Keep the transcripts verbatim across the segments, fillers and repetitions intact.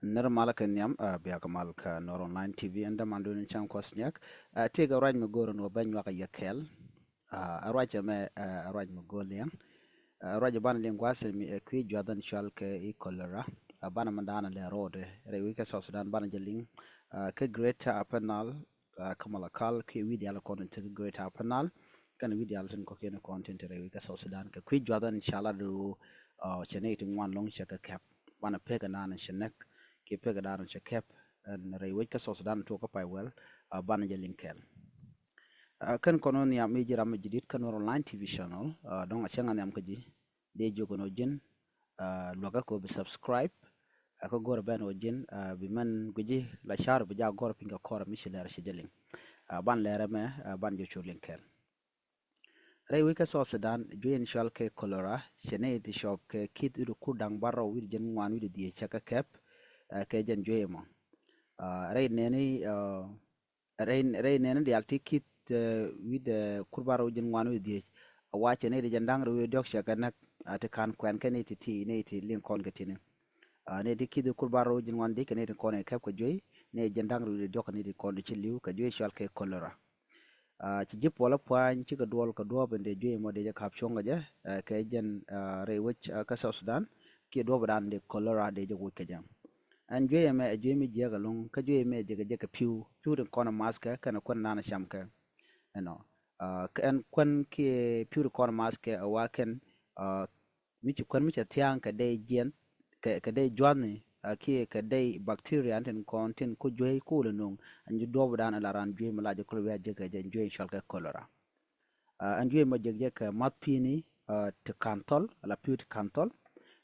Nir malä kɛ nhiam, ah, bia kɛ mal kä Nuer Online T V, ɛn däman duni cäŋ kuɔth nyɛk. Ah, tëëkɛ ruac mi go̱o̱r ɛn ɣöö bä nyuak a yɛ kɛɛl. Ah, a ruac ɛmɛ, ah, a ruac mi go̱o̱r liɛŋ. Ah, ruac banɛ liŋ gua̱a̱th ɛmɛ, eh, kui̱ juath ɛn cɔal kɛ i̱ cholera. Ah, banɛ mi da̱a̱n lɛ ro̱o̱dɛ rɛy wec kä South Sudan banɛ jɛ liŋ. Ah, kä Greater Upper Nile, ah, kä Malakal, kiɛ wi̱i̱ diaal kɔn tin te kä Greater Upper Nile, kɛnɛ wi̱i̱ diaal tin kɔ̱kiɛn kɔn tin te rɛy wec kä South Sudan. Kɛ kui̱ juath ɛn cɔal a du, ah, cɛ nɛy ti ŋuan lo̱ŋ cɛ kɛ kɛp. Banɛ pek ɛ naan cɛ näk, kiɛ pek ɛ naan cɛ kɛp, ɛn rɛy wec kä South Sudan tuɔɔk kä pay wäl, ah, banɛ jɛ liŋ kɛɛl. Ah, kɛn kɔn wä nhiam mi ji̱ ram mi ji̱ di̱t kä Nuer Online T V channel, ah, dɔ̱ŋ a cäŋ a nhiam kä ji̱, dee jiök ɛn ɣöö ji̱n, ah, luäkä kɛ ɣöö bi subscribe, ah, kä go̱rɛ bɛn ɣöö ji̱n, ah, bi mɛn gui̱ci la ca̱r bi jak gɔ̱r piny kɛ kɔr mi ci lɛr ci jɛ liŋ. Ah, ban lɛr ɛmɛ, ah, ban jɛ cu liŋ kɛɛl. Rɛy wec kä South Sudan, juey in cɔal kɛ cholera, cɛ nɛy ti cɔp kɛ ki̱th wi̱cdɛ kur da̱ŋ bärɔw wi̱cdɛ jiɛn ŋuan wi̱cdɛ dhieec cɛ kɛ kɛp, ah, kɛ jɛn juey ɛmɔ. Ah, rɛy nɛni, ah, rɛy, rɛy nɛni diaal ti ki̱th, eh, wi̱cdɛ kur bärɔw jiɛn ŋuan wi̱cdɛ dhieec, a wa cɛ nɛy ti jiɛn da̱ŋ rɛw wi̱cdɛ diɔ̱k cɛ kɛ näk, ah, ti ka̱n kuɛn kɛ nɛy ti ti, nɛy ti liŋ kɔn kɛ ti̱ni. Ah, nɛy ti ki̱th kur bärɔw jiɛn ŋuan dhieec kɛ nɛy ti kɔn kɛ kɛp kɛ juey, nɛy jiɛn da̱ŋ rɛw wi̱cdɛ diɔ̱k kɛ nɛy ti kɔn ti ci li̱w kɛ juey cɔal kɛ cholera. Ah, ci ji̱ puɔl a puany cikɛ duɔl kɛ duɔ̱ɔ̱p in dee juey mɔ dee jɛ ka̱p cuɔ̱ŋ kɛ jɛ, ah, kɛ jɛn, ah, rɛy wec, ah, kä South Sudan, kiɛ duɔ̱ɔ̱p dan dee cholera dee jɛ woc kɛ jɛ. Ɛn juey ɛmɛ ɛ juey mi jiääk ɛlɔ̱ŋ, kä juey ɛmɛ jɛ kɛ jɛ kɛ pi̱w, pi̱w tin kɔn ɛ math kɛ, kɛnɛ kuän nan ɛ cam kɛ. Ɛnɔ, ah, kɛ ɛn kuän kiɛ pi̱w tin kɔn ɛ math kɛ, ɛ wa kɛn, ah, mi ci kuän mi cɛ thia̱a̱ŋ kɛ dee jiɛn, kɛ, kɛ dee jua̱thni, ah, kiɛ kɛ dee bacteria tin kɔn tin ku juey ku lɛ nuŋ, ɛn ji̱ duɔ̱ɔ̱p dan ɛ la ran juey mi la jɛ kulɛ wi̱i̱ a jek kɛ jɛ, ɛn juey cɔal kɛ cholera. Ah, ɛn juey mɔ jek jɛ kɛ math pi̱i̱ni, ah, ti ka̱n thɔl, ala pi̱w ti ka̱n thɔl.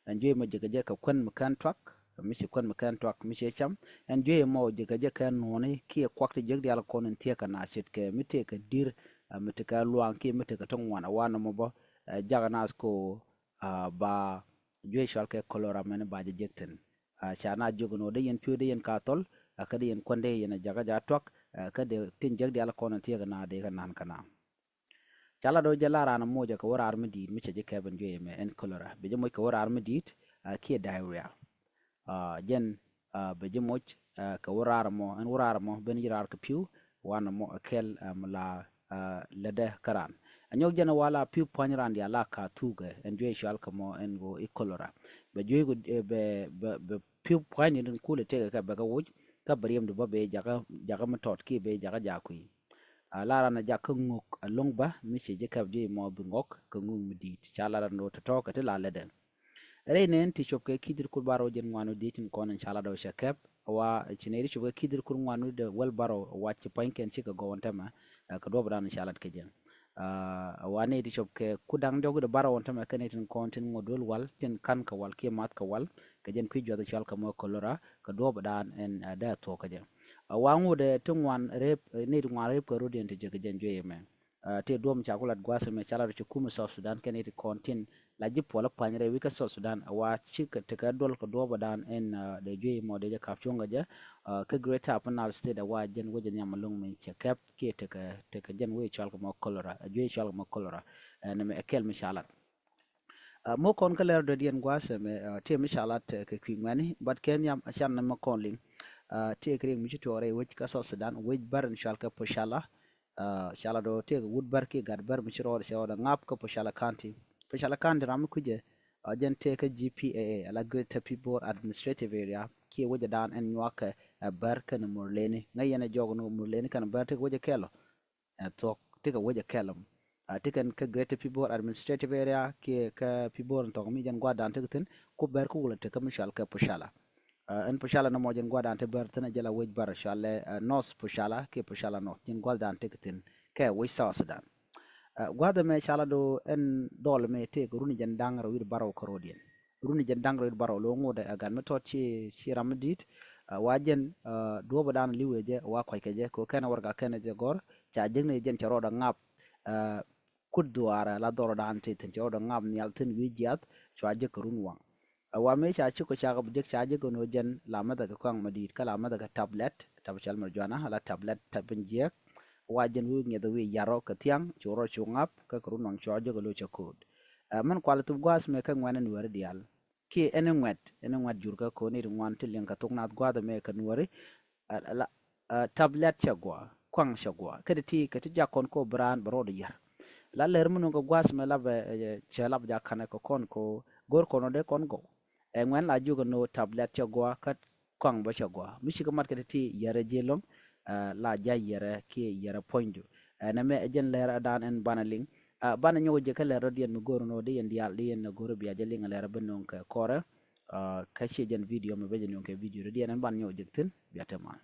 Ɛn juey mɔ jek jɛ kɛ kuän mi kɛn tuak, mi ci kuän mi kɛn tuak, mi ci cam. Ɛn juey mɔ jek jɛ kɛ nuɔ̱ni kiɛ kuak ti jek diaal kɔn in thiek kɛ na ce̱tkɛ mi tëëkɛ di̱r, ah, mi tekɛ luaŋ kiɛ mi tekɛ ti ŋuan, a wa nɔmɔ bä, ah, jakä naath ko, ah, ba juey cɔal kɛ cholera mɛn ba jɛ jek thi̱n. Ah, ca na jiök ɛn ɣöö dee yɛn pi̱w dee yɛn ka thɔl, ah, kä dee yɛn kuän dee yɛn a jakä ja tuak, ah, kä dee tin jek diaal kɔn in thiek kɛ na dee kɛ nan kɛ na. Ca lat ɣöö jɛ la raan a moc kɛ wä raar mi di̱i̱t mi cɛ ji̱ kɛp ɛn juey ɛmɛ ɛn cholera. Bi jɛ moc kɛ wä raar mi di̱i̱t, ah, kiɛ diarrhea. Ah, jɛn, ah, bi jɛ moc, ah, kɛ wä raar ɛmɔ, ɛn wä raar ɛmɔ ben ji̱ raar kɛ pi̱w, wa nɔmɔ ɛ kɛl, ah, mi la, ah, lätdɛ kä raan. Ɛ nyɔk jɛn ɛ wa la pi̱w pua̱ny raan diaal la ka thukɛ, ɛn juey cɔal kɛ mɔ ɛn ɣöö i̱ cholera. Bɛ juey kɛ, eh, bɛ, bɛ, bɛ pi̱w pua̱nyni tin kulɛ tëkɛ kɛ bɛ kɛ woc, kä bɛ riɛmdu bä bɛ jakä, jakä mi tɔt kiɛ bɛ jakä ja kui̱. A la ran a jak kä ŋuk a lo̱ŋ bä mi ci ji̱ kɛp juey mɔ bi ŋɔk kɛ ŋuk mi di̱i̱t. Ca la ran ro tɔ̱tɔ̱ kɛ ti la lätdɛ. Rɛy nɛn ti cop kɛ ki̱th ti kur bärɔw jiɛn ŋuan wi̱cdɛ dhieec tin kɔn in ca lat ɔ cɛ kɛp. Wa ci nɛy ti cop kɛ ki̱th ti kur ŋuan wi̱cdɛ wäl bärɔw wa ci pua̱nykɛn cikɛ gɔw ɛn tämɛ, eh, kɛ duɔ̱ɔ̱p dan in ca lat kɛ jɛ. Ah, wa nɛy ti cop kɛ kur da̱ŋ diɔ̱k wi̱cdɛ bärɔw ɛn tämɛ kɛ nɛy tin kɔn tin ŋuɔ̱t duel wal, tin ka̱n kɛ wal kiɛ math kɛ wal, kɛ jɛn kui̱ juath cɔal kɛ mɔ cholera, kɛ duɔ̱ɔ̱p dan in, eh, dee thuɔ̱k kɛ jɛ. Ah, wa ŋut, eh, ti ŋuan rep, eh, nɛy ti ŋuan rep kɛ rut yɛn ti jɛ kɛ jɛn juey ɛmɛ. Ah, tëë duɔ̱ɔ̱p mi ca ku lat gua̱a̱th ɛmɛ ca lat ɔ ci kumɛ South Sudan kɛ nɛy ti kɔn tin la ji̱ puɔl a pua̱ny rɛy wec kä South Sudan, a wa cikɛ tekɛ duɔl kɛ duɔ̱ɔ̱p dan in, ah, dee juey mɔ dee jɛ ka̱p cuɔ̱ŋ kɛ jɛ, ah, kä Greater Upper Nile State, a wa jɛn wec a nhiam a lo̱ŋ mi cɛ kɛp kiɛ tekɛ, tekɛ jɛn wec cɔal kɛ mɔ cholera, a juey cɔal kɛ mɔ cholera. Ah, ɛn ɛmɛ ɛ kɛl mi ca lat. Ah, mɔ kɔn kä lɛr dɔ̱diɛn gua̱a̱th ɛmɛ, ah, tëë mi ca lat, eh, kɛ kui̱ ŋuɛ̈ni, but kɛ nhiam a can ni mɔ kɔn liŋ. Ah, tëë kɛ riɛk mi ci tuɔɔk rɛy wec kä South Sudan, wec bär in cɔal kɛ Pochala. Ah, ca lat ɔ tëë kɛ wut bär kiɛ gat bär mi ci rɔɔdɛ cɛ rɔɔdɛ ŋa̱p kä Pochala County. Pochala County ram mi kui̱cɛ, ah, jɛn tëë kä G P A A, ala Greater Pibor Administrative Area, kiɛ wec dan ɛn nyuakɛ, eh, bär kɛnɛ Murleni. Ŋäc yɛn ɛ jɔk ni Murleni kɛnɛ bär tëë kɛ wec ɛ kɛl ɔ. Ɛ thuɔ̱k, tekɛ wec ɛ kɛl ɔ. Ah, tekɛ kä Greater Pibor Administrative Area kiɛ kä Pibor in thɔk mi jɛn gua̱dan tekɛ thi̱n, ku bär ku wulɛ tekä mi cɔal kɛ Pochala. Ah, ɛn Pochala nɔmɔ jɛn gua̱dan te bär thi̱n a jɛ la wec bär cɔalɛ, ah, North Pochala kiɛ Pochala North, jɛn gua̱dan tekɛ thi̱n kɛ wec South Sudan. Ah, gua̱dhɛ mɛ ca lat ɔ ɛn dhɔl mɛ tëë kɛ runi jɛn da̱ŋ rɛw wi̱cdɛ bärɔw kä rɔ̱diɛn. Runi jɛn da̱ŋ rɛw wi̱cdɛ bärɔw lo̱ŋ ŋot ɛ gat mi tɔt ci, ci ram mi di̱i̱t, ah, wa jɛn, ah, duɔ̱ɔ̱p dan li̱w ɛ jɛ, wa kua̱c kɛ jɛ, kɛ kɛn warɛga kɛn ɛ jɛ gɔ̱r, ca jek ni jɛn cɛ rɔɔdɛ ŋa̱p, ah, kut dhuaarɛ la dhɔrɔ dan te thi̱n cɛ rɔɔdɛ ŋa̱p nhial thi̱n wi̱i̱ jiath, cua jek kɛ run waŋ. Ah, wa mëë ca cik kɔ cakɛ bi jek ca jek kɛ ni jɛn la mɛthɛ kɛ kɔaŋ mi di̱i̱t, kä la mɛthɛ kɛ tablet, tap cɔal marijuana, la tablet, tap in jiɛk, wa jɛn wi̱i̱ ŋiɛth wi̱i̱ yarɔ kɛ thiaŋ, cu rɔ cu ŋa̱p, kä kɛ run waŋ cua jek kɛ lo̱c cɛ ko̱o̱t. Ah, mɛn kual thup gua̱a̱th mɛ kä ŋuɛ̈ni nuääri diaal. kiɛ ɛn ŋuɛt, ɛn ŋuɛt jur kä kɔn i̱ ti ŋuan ti liŋ kɛ thok naath gua̱a̱th ɛmɛ kɛ nuɔri. Tablet cɛ gua, kuaŋ cɛ gua, kä ti ti kɛ ti jak kɔn kɔ bi raan bɛ rɔɔdɛ yär. La lɛr mi nuŋ kɛ gua̱a̱th mɛ la bɛ cɛ la bɛ jak kanɛ kɛ kɔn kɔ go̱r kɔn ɔ dee kɔn gɔw. Ɛ ŋuɛn la jiök ɛn ɣöö tablet cɛ gua kä kuaŋ bä cɛ gua mi cikɛ mat kɛ ti ti yɛrɛ ji̱ loŋ. La ja̱ yɛrɛ kiɛ yɛrɛ puɔ̱nydu. Ɛ nɛmɛ ɛ jɛn lɛr ɛ daan ɛn banɛ liŋ. Banɛ nyɔk jɛ kä lɛr rɔ diɛn mi go̱r ɛn ɣöö di yɛn diaal di yɛn ɛ go̱r ɛ bia jɛ liŋ ɛ lɛr ɛ bi nuŋ kɛ kɔrɛ. Kä ciɛ jɛn video mi bɛ jɛ nuŋ kɛ video rɔ diɛn ɛn banɛ nyɔk jɛ thi̱n bia te man.